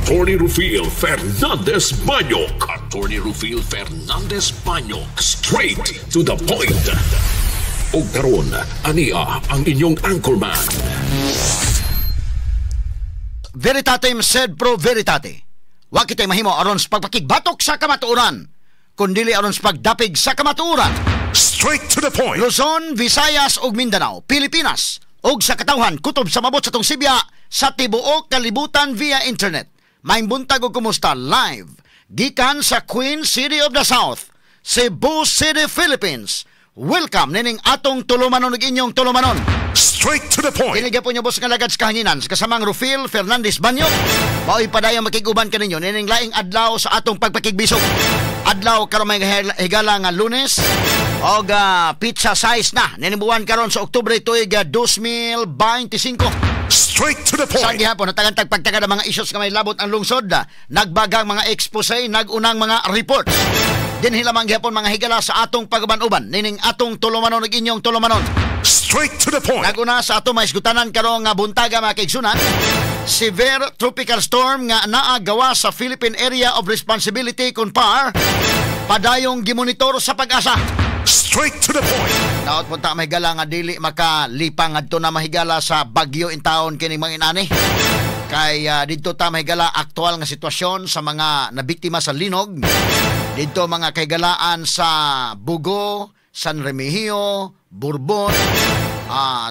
Attorney Rufil Fernandez Banyok. Attorney Rufil Fernandez Banyok. Straight to the point. Og karon, ania ang inyong anchorman. Veritatem sed pro veritate. Wa kitay mahimo aron sa pagpakigbatok sa kamatuoran, kundili aron sa pagdapig sa kamatuoran. Straight to the point. Luzon, Visayas ug Mindanao, Pilipinas ug sa katawhan kutob sa mabot sa tong sibya sa tibuok kalibutan via internet. Maayong buntag ug kumusta live gikan sa Queen City of the South, Cebu City, Philippines. Welcome nining atong tulumanon ug inyong tulumanon. Straight to the point. Kini gyapon inyong boss nga lagad sa kahanginan sa kasamang Rufil Fernandez Banyo. Mao'y padayong makig-uban kaninyo nining laing adlaw sa atong pagpakigbisog. Adlaw karon, may higala, nga Lunes og petsa 6 na nining buwan karon sa Oktubre, tuig 2025. Straight to the Sa point. gihapon natagantag pagtagad ang mga issues nga may labot ang lungsod, nagbagang mga expose, nagunang mga reports. Dinhi lamang gihapon, mga higala, sa atong pag-uban-uban nining atong tulumanon ug inyong tulumanon. Straight to the point. Naguna sa ato maisgutanan karong nga buntaga, mga kaigsunan, severe tropical storm nga naa gawa sa Philippine Area of Responsibility kon PAR, padayong gimonitor sa PAGASA. Straight to the point. Daot punta, mahigala, nga dili makalipang adto na, mahigala, sa Bagyo in town kining mga inani. Kay didto ta, mahigala, aktual nga sitwasyon sa mga nabiktima sa linog. Didto, mga kahigalaan, sa Bugo, San Remigio, Borbon,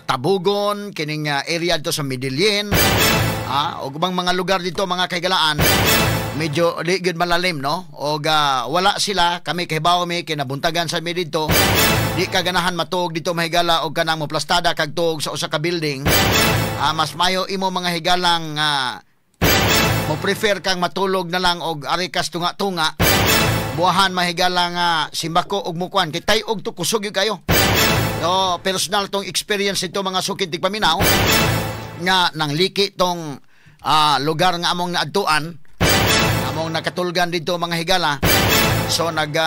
Tabugon, kining area dito sa Medellin, ug ubang mga lugar dito, mga kahigalaan, medyo di gyud malalim, no, og wala sila, kami kahibaw mi kay nabuntagan sa mi didto. Di ka ganahan matuog dito, mahigala, og kanang moplastada kag tuog sa usa ka building. Mas mayo imo, mga higalang, mo prefer kang matulog na lang og ari kas tunga-tunga. Buwahan, mahigala, nga simbako og mukuan kay tay-og to, kusog gyud kayo. So, personal tong experience ito, mga sukid tigpaminaw, nga nang liki tong lugar nga among naadtuan, among nakatulgan dito, mga higala. So nag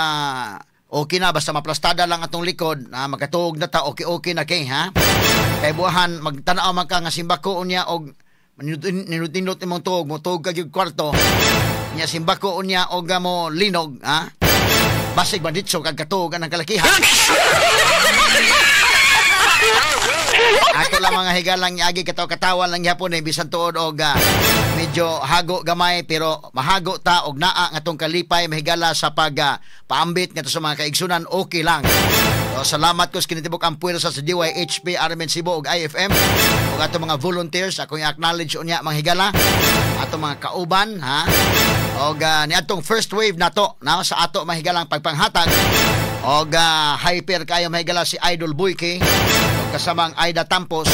okay na basta maplastada lang atong likod na makatuog na ta, okay okay na kay ha. Kay buwahan magtanaw man ka nga simbako unya og ninut-ninut imong tuog, mo tuog ka gyud kwarto nya, simbako unya og mo linog, ha, basig banditso kag katuog ang kalakihan. Ako lang, mga higalang, agi katawa-katawa lang gyapon eh, bisan tuod og medyo hago gamay, pero mahago ta og naa nga tong kalipay, mahigala, sa pag paambit ngadto sa mga kaigsunan, okay lang. So, salamat ko sa kinitibok ang puwersa sa DYHP, RMN Cebu ug IFM ug ato mga volunteers. Ako i-acknowledge unya, mga higala, ato mga kauban, ha, og niadtong first wave nato na sa ato, mahigalang, pagpanghatag og hyper kayo, mahigala, si Idol Boyke ug kasamang Aida Tampos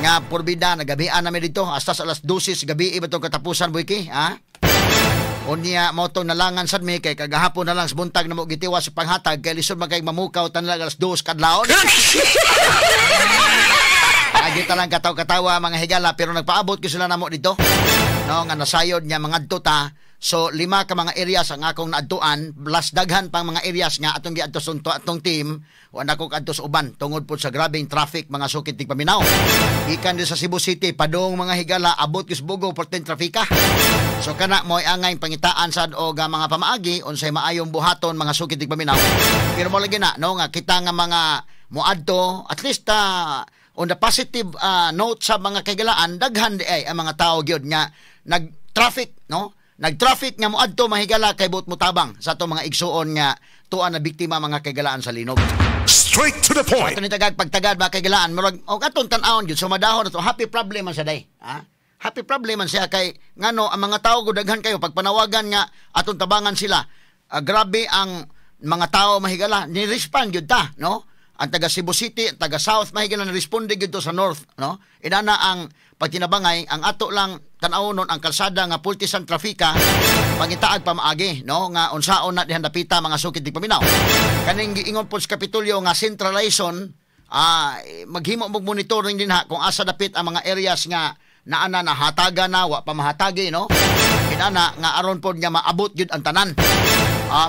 nga porbida nagabian namin dito hasta sa alas 12 sa gabi iba tong katapusan, Boyke, ha. Unya mo tong nalangan sad mi kay kagahapon na lang sa buntag na mo gitiwa sa panghatag kay lisod man kay mamukaw tanlag alas 2 kadlawon. Agi ta lang kataw-katawa, mga higala, pero nagpaabot ko sila namo dito. No, nga nasayod niya mga ta. So lima ka mga areas ang akong naadtuan plus daghan pang mga areas nga atong giadto sa atong team. Wa na ko kadto sa uban tungod pod sa grabeng traffic, mga sukit tigpaminaw. Gikan di sa Cebu City padung, mga higala, abot sa Bugo, perting trafika. So kana mo'y angay pangitaan sad og mga pamaagi unsay maayong buhaton, mga sukit tigpaminaw. Pero mo lagi na no nga kita nga mga moadto, at least on the positive note sa mga kahigalaan, daghan di ay ang mga tao gyud nga nag-traffic, no, nag-traffic nga moadto, mahigala, kay buot motabang sa ato mga igsuon nga tuan na biktima, mga kahigalaan, sa linog. Straight to the point. Ato ni tagad pagtagad, mga kahigalaan, murag og atong tan-awon gyud, so madahon ato, happy problem man sa day. Ha? Happy problem man siya kay ngano ang mga tao gud daghan kayo pagpanawagan nga atong tabangan sila. Grabe ang mga tao, mahigala, ni respond gyud ta, no? Ang taga Cebu City, ang taga South, mahigala, ni responde gyud to sa North, no? Inana ang pagtinabangay, ang ato lang tan-awon ang kalsada nga pultisan trafika, pangitaag pamaagi, no, nga unsaon na dihan dapita, mga sukid tigpaminaw. Kaning giingon pod sa Kapitolyo nga centralization, maghimo og monitoring din ha kung asa dapit ang mga areas nga naana na hataga na, wa pa mahatagi, no, inana nga aron pod nga maabot gyud ang tanan.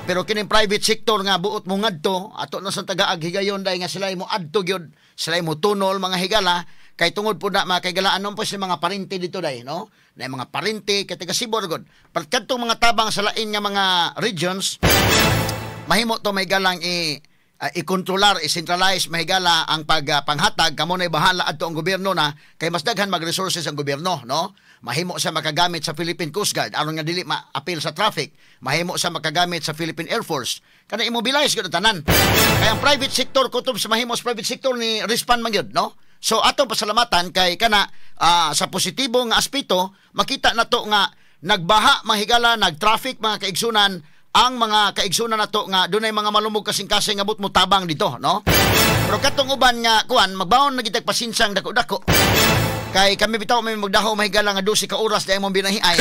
Pero kining private sector nga buot mo ngadto, ato na sa tagaag higayon dai nga sila mo adto gyud, sila mo tunol, mga higala, kay tungod po na, mga kahigalaan, po sila mga parente dito day, no? na mga parente kay taga Cebu gud. Pero kadtong mga tabang sa lain nga mga regions, mahimo to mahigalang i-kontrolar, i-centralize mahigala ang pagpanghatag, kamo na bahala adto ang gobyerno na kay mas daghan mag-resources ang gobyerno, no? Mahimo sa makagamit sa Philippine Coast Guard aron nga dili ma-apil sa traffic. Mahimo sa makagamit sa Philippine Air Force. Kana immobilize gyud tanan. Kay ang private sector kutob sa mahimo sa private sector ni respond man gyud, no? So atong pasalamatan kay kana sa positibo nga aspeto makita nato nga nagbaha mahigala, nag-traffic mga kaigsunan, ang mga kaigsunan nato nga dunay mga malumog kasing-kasing abot mo tabang dito, no? Pero katong uban nga kuan magbaon na gitag pasinsyang dako-dako. Kay kami bitaw may magdaho mahigala nga 12 ka oras dahil mong binahiay.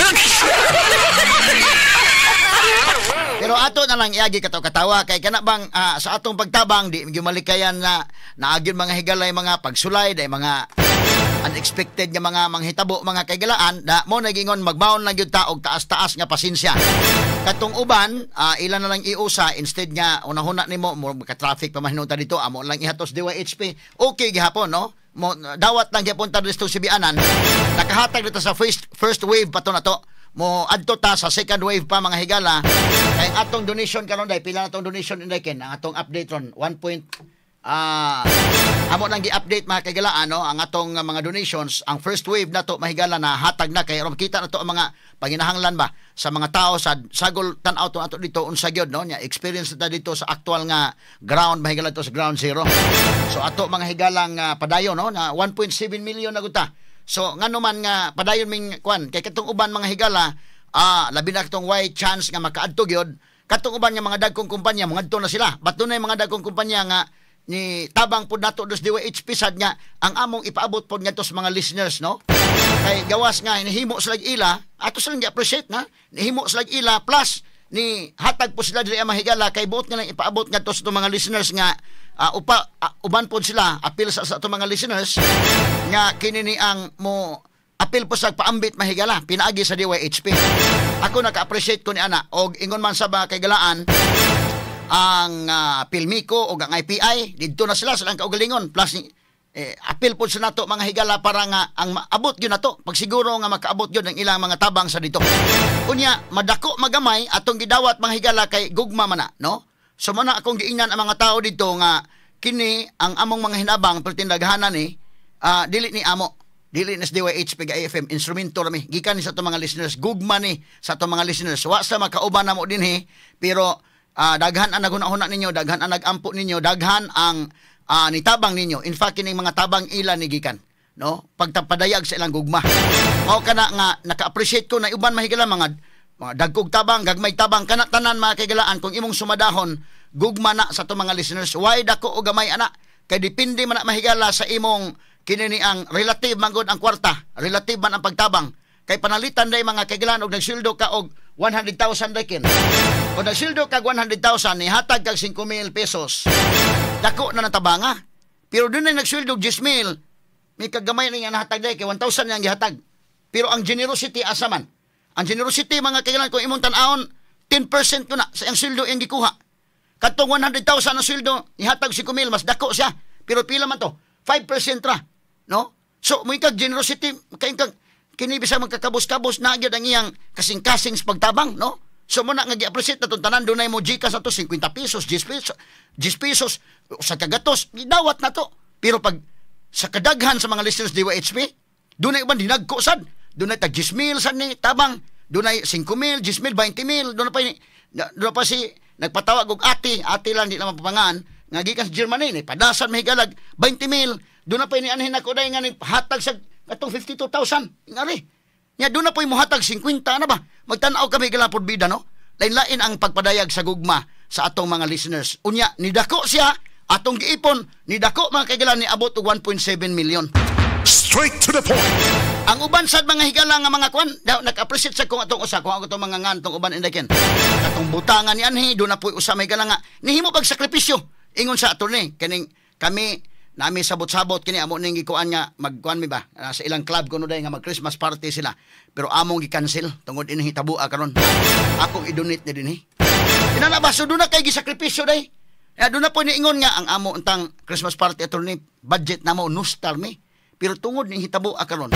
Pero ato na lang iagi kataw-katawa kay kana bang sa atong pagtabang di gyud malikayan na naagyon mga higalay mga pagsulay dai mga unexpected nga mga manghitabo mga kaigalaan da mo nagingon magbaon lang gyud ta og taas-taas nga pasensya. Katong uban ilan na lang iusa instead nga unahuna nimo mo maka-traffic pa man hinungta dito amo lang ihatos DYHP. Okay gihapon, no? Mo dawat lang gihapon ta dito sa Bianan. Nakahatag dito sa first wave pa to na to. Mo adto ta sa second wave pa mga higala. Kay ang atong donation karon day pila na atong donation inday ken ang atong update ron 1. Amo lang gi-update mga kaigalaan, no, ang atong mga donations. Ang first wave na to mahigala na hatag na kay aron kita na to ang mga panginahanglan ba sa mga tao sa sagol tan-aw to ato dito unsa gyud, no, nya experience ta dito sa actual nga ground mahigala to sa ground zero. So ato mga higalang padayon, no, na 1.7 million na gud ta. So ngano man nga padayon ming kuan kay katong uban mga higala labi na katong way chance nga makaadto gyud katong uban nga mga dagkong kumpanya mangadto na sila. But dunay mga dagkong kumpanya nga ni tabang pod nato dos DYHP sad nga ang among ipaabot pod ngadto sa mga listeners, no? Kay gawas nga nihimo sila ila ato silang gi-appreciate na nihimo sila ila plus ni hatag po sila diri ang mahigala kay buot nga lang ipaabot ngadto sa mga listeners nga uban pod sila appeal sa atong mga listeners nga kini ni ang mo appeal po sa paambit mahigala pinaagi sa DYHP. Ako naka-appreciate ko ni ana og ingon man sa mga kaigalaan ang Pilmico o ang IPI didto na sila sa lang kaugalingon plus ni appeal po sa nato mga higala para nga ang maabot gyud nato pagsiguro nga makaabot gyud ang ilang mga tabang sa dito. Unya madako magamay atong gidawat mga higala kay gugma man na, no? So mo na akong giingnan ang mga tao dito nga kini ang among mga hinabang pertindaghanan ni dili ni amo, dili ni sa DYHP ga AFM instrumento rami gikan ni sa atong mga listeners, gugma ni sa atong mga listeners. Wa sa makauban namo dinhi pero daghan ang naghuna-huna ninyo, daghan ang nagampo ninyo, daghan ang nitabang ninyo. In fact, kining mga tabang ila ni gikan, no? Pagtapadayag sa ilang gugma. Mao kana nga naka-appreciate ko na uban mahigala mga dagkog tabang, gagmay tabang kana tanan mga kaigalaan kung imong sumadahon gugma na sa atong mga listeners. Why dako o gamay ana? Kay depende man na mahigala sa imong kini ni ang relative man gud ang kwarta, relative man ang pagtabang. Kay panalitan day mga kaigalaan og nagsildo ka og 100,000 day kin. Kung nagsildo kag 100,000, nihatag kag 5,000 pesos. Dako na natabanga. Pero doon na nagsildo 10,000, may kagamay na nga nahatag day kay 1,000 niyang gihatag. Pero ang generosity asa man? Ang generosity mga kaigalaan kung imong tan-awon 10% ko na sa iyang sweldo iyang gikuha. Katong 100,000 ang sweldo, nihatag 5,000, mas dako siya. Pero pila man to? 5% ra, no? So mo kag generosity kay kag kini bisag magkakabos-kabos na gyud ang iyang kasing-kasing sa pagtabang, no? So mo na nga gi-appreciate na tong tanan dunay mo GCash ato 50 pesos, 10 pesos, 10 pesos sa kagatos, gidawat na to. Pero pag sa kadaghan sa mga listeners DYHP, dunay uban dinagko sad, dunay tag 10,000 sad ni tabang, dunay 5,000, 10,000, 20,000, dunay pa ni dunay pa si nagpatawag og ate, ate lang di na mapapangan nga gikan sa Germany ni padasan mahigalag 20,000, dunay pa ni anhin ako day nga ni hatag sa atong 52,000. Ngari. Nya doon na po'y muhatag 50 na ba? Magtan-aw kami galapod bida, no? Lain-lain ang pagpadayag sa gugma sa atong mga listeners. Unya, nidako siya, atong giipon, nidako mga kaigalan ni abot og 1.7 million. Straight to the point. Ang uban sad mga higala nga mga kwan, daw nag-appreciate sa kung atong usa, kung ako itong mga ngantong uban indaken. Atong butangan ni anhi, doon na po'y usa may higala nga nihimo pag sakripisyo. Ingon sa attorney, kining kami nami sabot-sabot kini amo ning gikuan nga magkuan mi ba sa ilang club kuno day nga mag Christmas party sila pero among gi-cancel tungod ini hitabua karon akong i-donate ni dinhi. Kinala ba so doon na kay gisakripisyo day. Ya doon na po niingon nga ang amo untang Christmas party attorney budget namo nostal mi pero tungod ning hitabua karon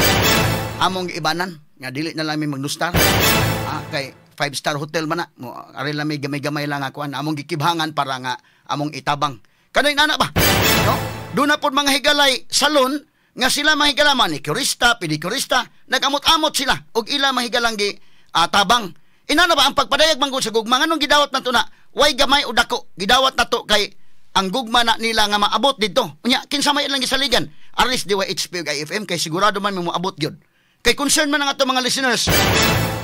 among giibanan. Nga dili na lang mi magnustar. Kay 5-star hotel man na. Mo ari lang mi gamay-gamay lang ako among gikibhangan para nga among itabang. Kanay nana ba? No? Doon na pod mga higalay salon nga sila mga higala manicurista, pedicurista, nagamot-amot sila og ila mahigalang gi tabang. Inana ba ang pagpadayag manggod sa gugma nganong gidawat nato na way gamay o dako, gidawat nato kay ang gugma na nila nga maabot didto. Unya kinsa may ilang gisaligan? Aris DYHP ug IFM kay sigurado man mo moabot gyud. Kay concern man ang ato mga listeners.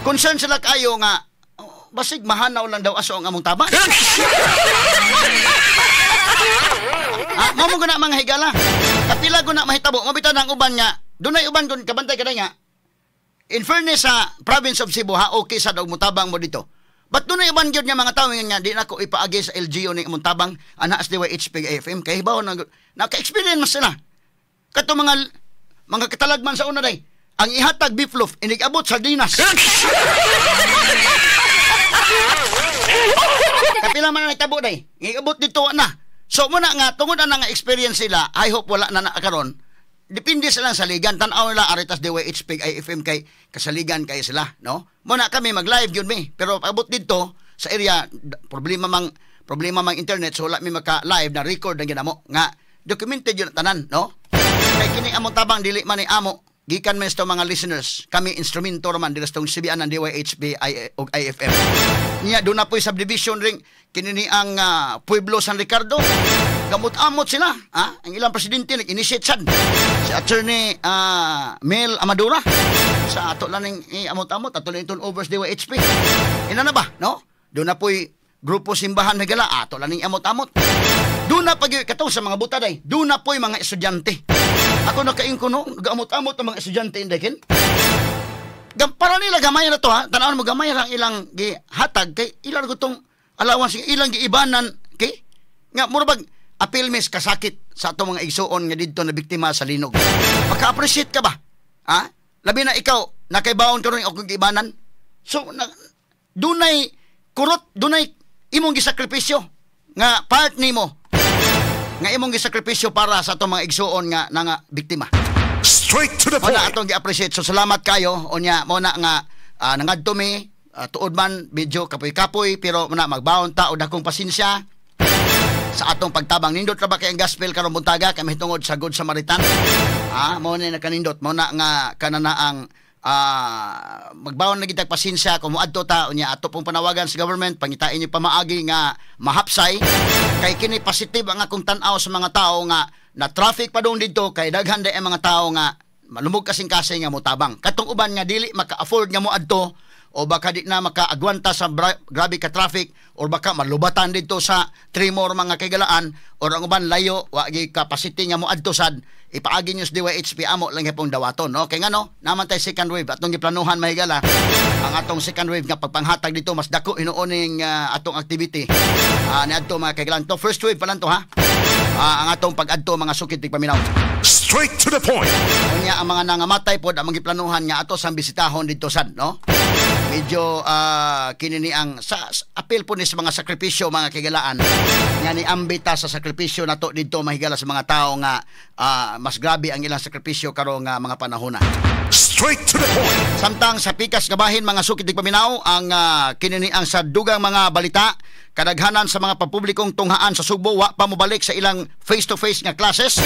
Concern sila kayo nga oh, basig mahanaw lang daw aso ang among tabang. Mao mo guna mga higala. Kapila guna mahitabo, mabitaw ang uban nga. Dunay uban kun kabantay kada nga. In fairness sa province of Cebu ha, okay sa daw mutabang mo dito. But dunay uban gyud nga mga tawo nga di nako ipaagi sa LGU ni among tabang ana as DYHP IFM kay hibaw na naka-experience man sila. Kato mga katalagman sa una day. Ang ihatag beef loaf inig-abot sardinas. Kapila man na nagtabo day. Iabot dito na. So muna nga tungod na nga experience sila, I hope wala na na karon. Depende sila sa saligan. Tan-aw nila aritas DYHP IFM kay kasaligan kay sila, no? Muna kami mag-live yun mi. Pero abot dito sa area problema mang internet, so wala mi maka-live na record na ginamo nga documented yun tanan, no? Kay kini among tabang dili man ni amo gikan man sa mga listeners. Kami instrumento raman dira sa tong sibian ng DYHP ug IFM. Niya doon na po'y subdivision ring kini ni ang Pueblo San Ricardo. Gamot-amot sila, ha? Ang ilang presidente nag-initiate sad. Si Attorney Mel Amadora sa ato lang ning amot-amot ato lang itong over sa DYHP. Ina na ba, no? Doon na po'y grupo simbahan higala ato lang ning amot-amot. Doon na pag kato sa mga buta day. Doon na po'y mga estudyante. Ako nakaingko no, gamot-amot ang mga estudyante indekin. Para nila gamay na to ha. Tan-awon mo gamay ra ang ilang gihatag kay ilang gutong allowance ilang giibanan kay nga mura bag apil mis kasakit sa atong mga igsuon nga didto na biktima sa linog. Maka-appreciate ka ba? Ha? Labi na ikaw nakaibaon karon akong giibanan. So dunay kurot, dunay imong gisakripisyo nga part nimo nga imong gisakripisyo para sa atong mga igsuon nga nga biktima. Straight to the point. Muna atong gi-appreciate. So salamat kayo. Unya mo na nga nangadto mi tuod man medyo kapoy-kapoy pero muna magbaon ta og dakong pasensya sa atong pagtabang. Nindot ra ba kay ang gospel karong buntaga kay mahitungod sa Good Samaritan? Mao ni nakanindot. Mao na nga kanana ang magbaon na gitag pasensya kung moadto ta unya ato pong panawagan sa government pangitain niyo pamaagi nga mahapsay kay kini positive ang akong tan-aw sa mga tao nga na traffic pa dong didto kay daghan day ang mga tao nga malumog kasing-kasing nga motabang. Katong uban nga dili maka-afford nga moadto o baka di na makaagwanta sa grabe ka traffic or baka malubatan dito sa Tremor mga kaigalaan or ang uban layo wa gi capacity nga moadto sad ipaagi niyo sa DYHP amo lang gyapong dawaton, no? Kay ngano naman tay second wave atong giplanuhan mahigala ang atong second wave nga pagpanghatag dito mas dako hinuoning atong activity niadto mga kaigalaan. To first wave pa lang to ha. Ang atong pag-adto mga sukit tigpaminaw. Straight to the point. Unya ang mga nangamatay pod ang giplanuhan nga ato sang bisitahon dito sad, no? Medyo kini ni ang sa apil po ni sa mga sakripisyo mga kigalaan nga ni ambita sa sakripisyo nato didto mahigala sa mga tao nga mas grabe ang ilang sakripisyo karong mga panahona. Straight to the point. Samtang sa pikas gabahin mga sukit tigpaminaw ang kini ni ang sa dugang mga balita kadaghanan sa mga pampublikong tunghaan sa Sugbo wa pa mobalik sa ilang face to face nga classes.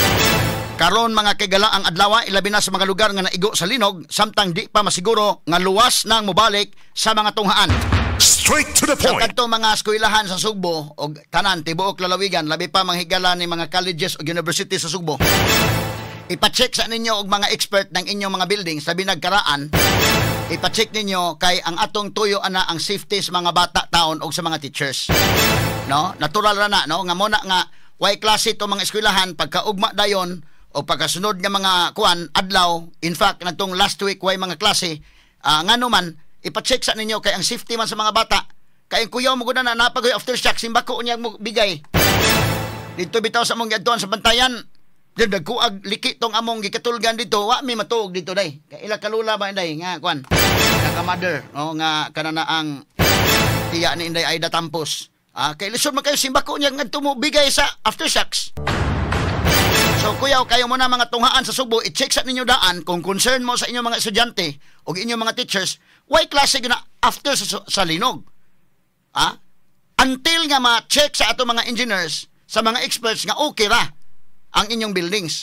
Karon mga kigala ang adlaw ilabi na sa mga lugar nga naigo sa linog samtang di pa masiguro nga luwas nang mobalik sa mga tunghaan. Straight to the point. Sa kadto mga eskwelahan sa Sugbo og tanan tibuok lalawigan labi pa manghigala ni mga colleges ug university sa Sugbo. Ipa-check sa ninyo og mga expert ng inyong mga buildings labi nagkaraan. Ipa-check ninyo kay ang atong tuyo ana ang safety sa mga bata taon og sa mga teachers. No? Natural ra na no nga muna nga way klase to mga eskwelahan pagkaugma dayon o pagkasunod nga mga kuan adlaw, in fact natong last week way mga klase ngano man ipa-check sa ninyo kay ang safety man sa mga bata kay ang kuyaw mo gud na napagoy aftershock simbako niya mo bigay didto bitaw sa among giadtuan sa bantayan didto nagkuag liki tong among gikatulgan dito wa mi matuog dito day kay ila kalula ba inday nga kuan naka mother no nga kanana ang tiya ni Inday Aida Tampos kay lisod man kayo simbako niya ngadto mo bigay sa aftershocks. So So kuyaw kayo mo na mga tunghaan sa Sugbo, i-check sa ninyo daan kung concern mo sa inyong mga estudyante o inyong mga teachers, way klase na after sa linog. Ah? Until nga ma-check sa ato mga engineers, sa mga experts nga okay ra ang inyong buildings.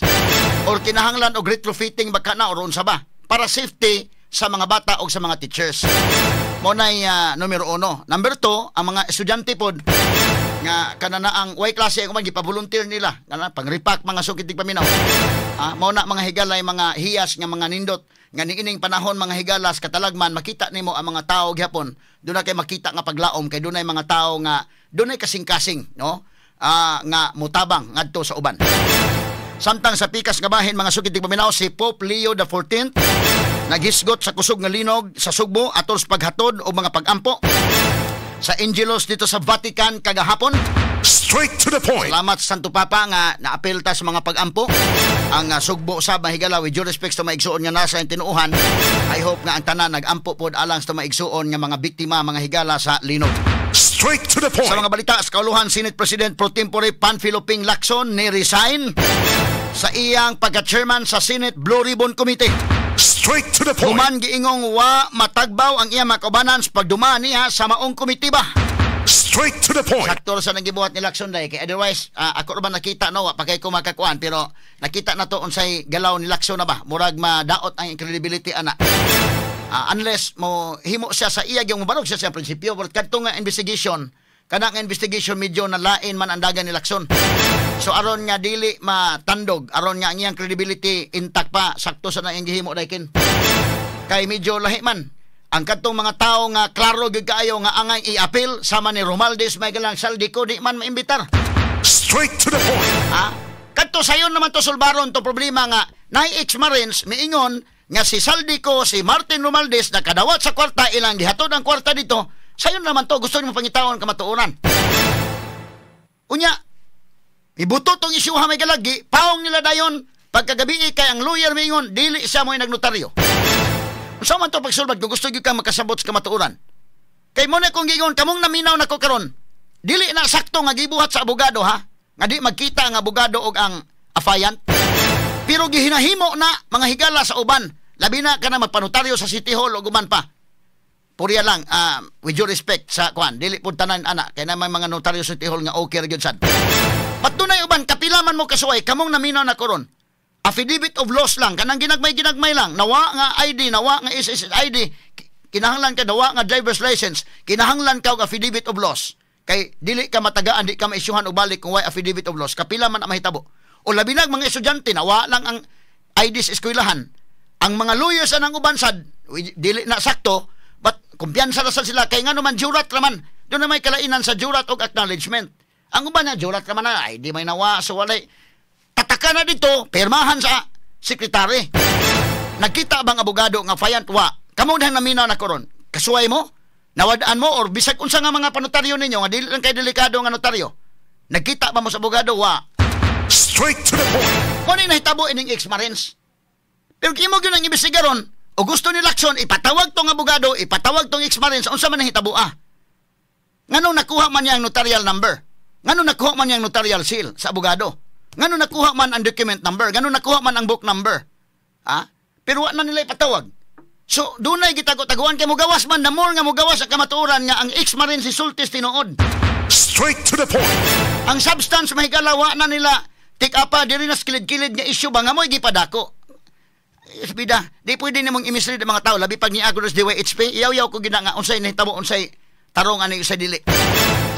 Or kinahanglan og retrofitting baka na or unsa ba para safety sa mga bata o sa mga teachers. Mao nay numero uno. Number two, ang mga estudyante pod nga kanana ang way klase ako man gipa-volunteer nila kana pang-repack, mga suki tigpaminaw. Ah, mao na, mga higalay, mga hiyas nga mga nindot nga niining panahon, mga higalas katalagman, makita nimo ang mga tao gihapon doon kay makita nga paglaom kay dunay mga tao nga dunay kasing-kasing, no, nga mutabang ngadto sa uban. Samtang sa pikas nga bahin, mga suki tigpaminaw, si Pope Leo XIV naghisgot sa kusog nga linog sa Sugbo atol sa paghatod og mga pagampo sa Angelus dito sa Vatican kagahapon. Straight to the point. Salamat sa Santo Papa nga naapil ta sa mga pagampo. Ang Sugbo sa mahigala, with due respect sa maigsuon nga nasa tinuohan, I hope nga ang tanan nagampo pod alang sa maigsuon nga mga biktima, mga higala, sa linog. Straight to the point. Sa mga balita sa kauluhan, Senate President Pro Tempore Panfilo Ping Lacson ni resign sa iyang pagka-chairman sa Senate Blue Ribbon Committee. Straight to the point. Human giingong wa matagbaw ang iyang mga kaubanan sa pagduma niya sa maong komite ba. Straight to the point. Sakto sa nang gibuhat ni Lacson dai kay otherwise ako ra ba nakita, no, wa pa kay ko makakuan, pero nakita na to unsay galaw ni Lacson na ba, murag madaot ang credibility ana. Unless mo himo siya sa iya yung mobarog siya sa prinsipyo, but kadto nga investigation, kana nga investigation, medyo nalain man ang dagan ni Lacson. So aron nga dili matandog, aron nga ang iyang credibility intact pa, sakto sa nang gihimo daykin. Kay medyo lahi man ang kadtong mga tao nga klaro gyud kaayo nga angay i-appeal sama ni Romualdez, may galang Zaldy Co, di man maimbitar. Straight to the point. Ha? Kadto sayon naman to sulbaron to problema nga nay ex-Marines miingon nga si Zaldy Co, si Martin Romualdez nakadawat sa kwarta, ilang gihatod ang kwarta dito. Sayon naman to gusto nimo pangitaon kamatuoran. Unya, ibuto tong isyuha may galagi, paong nila dayon pagkagabi kay ang lawyer miingon dili siya mo'y nagnotaryo. Unsa man to pagsulbad kung gusto gyud ka makasabot sa kamatuoran? Kay mo na kung giingon kamong naminaw nako karon, dili na sakto nga gibuhat sa abogado ha, nga di magkita ang abogado og ang affiant. Pero gihinahimo na, mga higala, sa uban, labi na kana magpanotaryo sa City Hall ug uban pa. Purya lang, with due respect sa kuan, dili pud tanan ana kay na may mga notaryo sa City Hall nga okay ra gyud sad. But dunay uban, kapila man mo kasuway kamong naminaw na karon. Affidavit of loss lang, kanang ginagmay-ginagmay lang, nawa nga ID, nawa nga SSS ID, kinahanglan ka nawa nga driver's license, kinahanglan ka og affidavit of loss. Kay dili ka matagaan, di ka maisyuhan og balik kung way affidavit of loss. Kapila man ang mahitabo. O labi na ang mga estudyante, nawa lang ang ID sa eskwelahan. Ang mga lawyers anang uban sad, dili na sakto, but kumpiyansa ra sad sila kay ngano man jurat raman. Doon na may kalainan sa jurat og acknowledgement. Ang uban na jurat raman na ID may nawa, so walay tataka na dito, pirmahan sa sekretary. Nagkita bang abogado nga affiant? Wa. Kamo na naminaw na koron. Kasuway mo? Nawadaan mo or bisag unsa nga mga panotaryo ninyo nga dili lang kay delikado nga notaryo. Nagkita ba mo sa abogado? Wa. Straight to the point. Mo ni nahitabo ining ex-Marines. Pero kimo gyud ang imbestigaron o gusto ni Lacson ipatawag tong abogado, ipatawag tong ex-Marines, unsa man nahitabo ah? Ngano nakuha man niya ang notarial number? Ngano nakuha man niya ang notarial seal sa abogado? Ngano nakuha man ang document number? Ngano nakuha man ang book number? Ha? Pero wa na nila ipatawag. So, dunay gitago-taguan kay mugawas man, the more nga mugawas ang kamatuoran nga ang ex-Marine si Sultis tinuod. Straight to the point. Ang substance, mahigala, wa na nila take up pa diri na sa kilid-kilid nga issue ba nga mo'y gipadako. Bida, di pwede nimong i-mislead ang mga tao labi pag niago sa DYHP, iyaw-yaw ko gina nga unsay nahitabo, unsay tarong ani sa dili.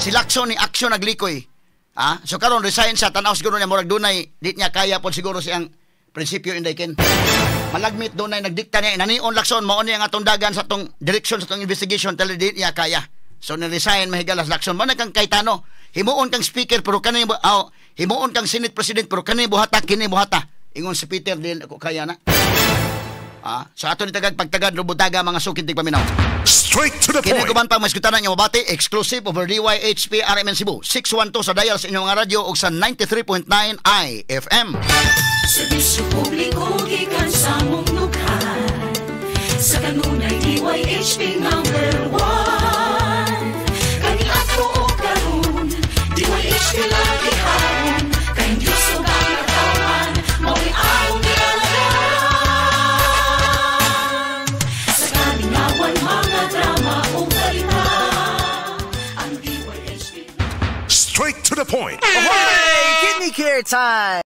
Si Lacson ni aksyon naglikoy. Ah, so karon resign sa tanaw siguro niya murag dunay di niya kaya pod siguro siyang prinsipyo inday ken. Malagmit dunay nagdikta niya inanion Lacson mao ni ang atong dagan sa atong direksyon sa atong investigation tali di niya kaya. So ni-resign, mahigalas, Lacson. Mo na kang Cayetano. Himuon kang speaker pero kanay oh, himuon kang Senate President pero kanay buhata kini buhata. Ingon si Peter, dili ako kaya na. Ah, sa ato ni tagag pagtagad rubutaga, mga sukid tigpaminaw. Straight to the Kini point. kuban pa maskutan nga mabati exclusive over DYHP RMN Cebu 612 sa dial sa inyong mga radyo ug sa 93.9 IFM. Serbisyo publiko gikan sa mong nukhan. Sa kanunay DYHP number 1. Kaniadto o karon, DYHP lagi haron. Kay Diyos ug ang katawhan. Straight to the point. Hey, kidney care time!